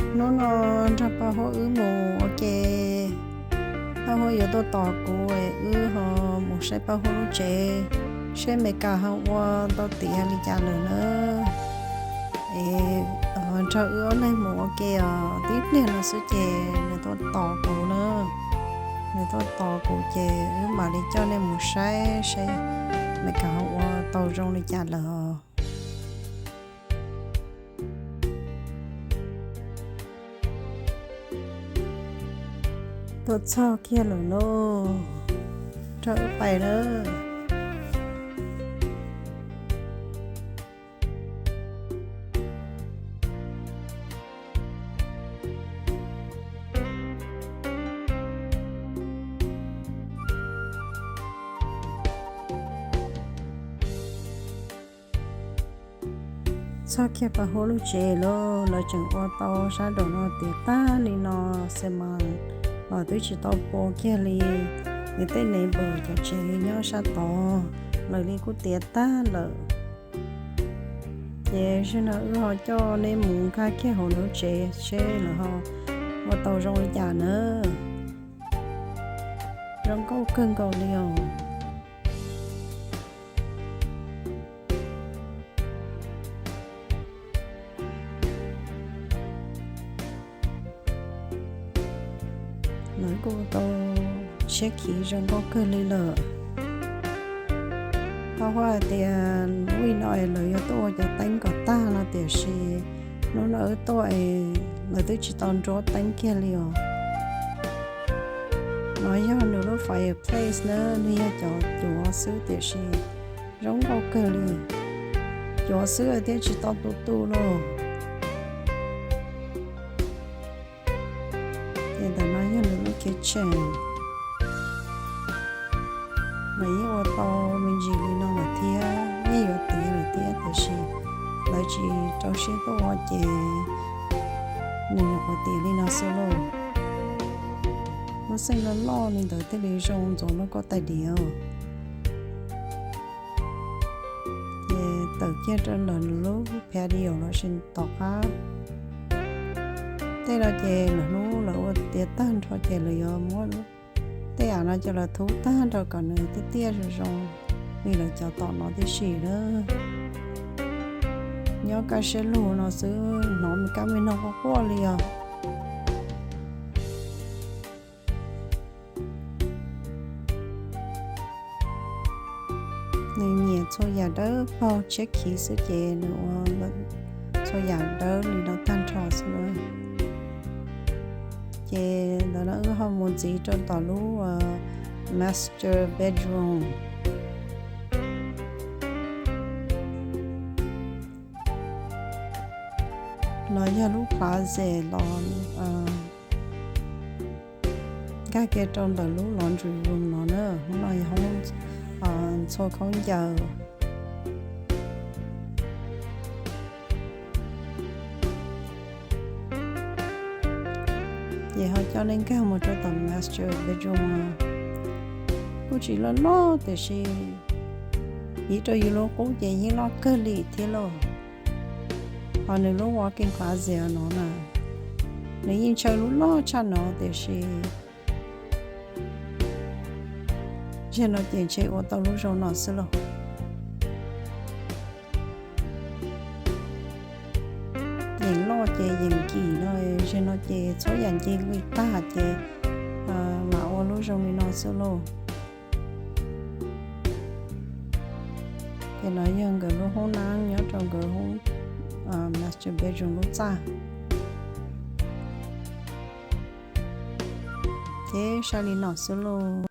Hnub no nrog Paj Huab wb mus ua ke, Paj Huab yuav tuaj tos kuv, wb ho mus saib Paj Huab lub tsev, seb Meskas ho ua tau tiav li cas lawm na. Es nrog wb ob leeg mus ua ke os, tib pliag no xwb ces nws tuaj tos kuv na. Nws tuaj tos kuv ces wb mam li coj nej mus saib seb Meskas ho ua tau zoo li cas lawm os. Tuaj txog kiag lawm lauj, nrog wb pais lawm. Txog kiag Paj Huab lub tsev lauj, lawv tseem ua tau sab nraum no tiav tag li no, xes mas los twb tsis tau pua kiag li. Nws tej neighbor cov tsev nyob sab tod, lawv li kuj tiav tag lawm. Ces zaum no wb ho coj neb mus nkag kiag hauv lub tsev seb lawv ho ua tau zoo li cas na. Zoo nkauj kawg nkaus li os. Lawv kuj tau siab khiv zoo nkauj kawg li lawm. Paj Huab hais tias week no es lawv yuav tuaj ua cov teeb kom tag no tiam sis hnub no wb tuaj es lawv twb tsis tau nruab teeb kiag li os. No yog nws lub fireplace na, nws yog cov cuav xwb tiam sis zoo nkauj kawg li. Cuav xwb thiab tsis tau tu tu lauj. Ces ntawm no yog nws lub kitchen. Lawv yeej ua tau me ntsis li no lawm thiab, yeej yuav tiav lawm thiab tiam sis lawv tsis rau siab tuaj ua ces nws nyuam qhuav tiav li no xwb lauj. Lub xeej loj loj li ntawd thiaj li zoo ntxuav lub kauj tais diav. Ces tawm kiag rau ntawm nws lub patio los sis tom qab. Tej no ces lawv hnub lawv ua tiav tag nrho ces lawv yuav muab tej yam no coj los thub tag nrho kom nws tiaj tiaj zoo zoo li lawv cov tom no tib si na. Nyob kaj siab lug no xwb hnov me kab me noog quaj quaj li os. Nws nyiam txhua yam dawb paug tshiab khiv xwb ces nws ua txhua yam dawb li no tag nrho xwb. Ces ntawm no wb ho mus ntxiv rau tom lub master bedroom. No yog lub closet los nkag kiag rau ntawm lub laundry room no na, hoob no yog hoob ntxhua khaub ncaws. Ces ho coj nej nkag mus rau tom master bedroom. Kuj tsis loj loj tiam sis piv rau yus lub qub ces yeej loj kawg li thiab lauj. Ho nws lub walk-in closet no na, nws yeej ntshaw lub loj tshaj no tiam sis zaum no ces ntshe ua tau lub zoo no xwb lauj. Yeem loj ces yeem kim no, zaum no ces txhua yam nce li tag ces mam ua lub zoo li no xwb lauj. Ces no yog nkawd lub hoob nab nyob rau nkawd master bedroom lub txaj. Ces saib li no xwb lauj.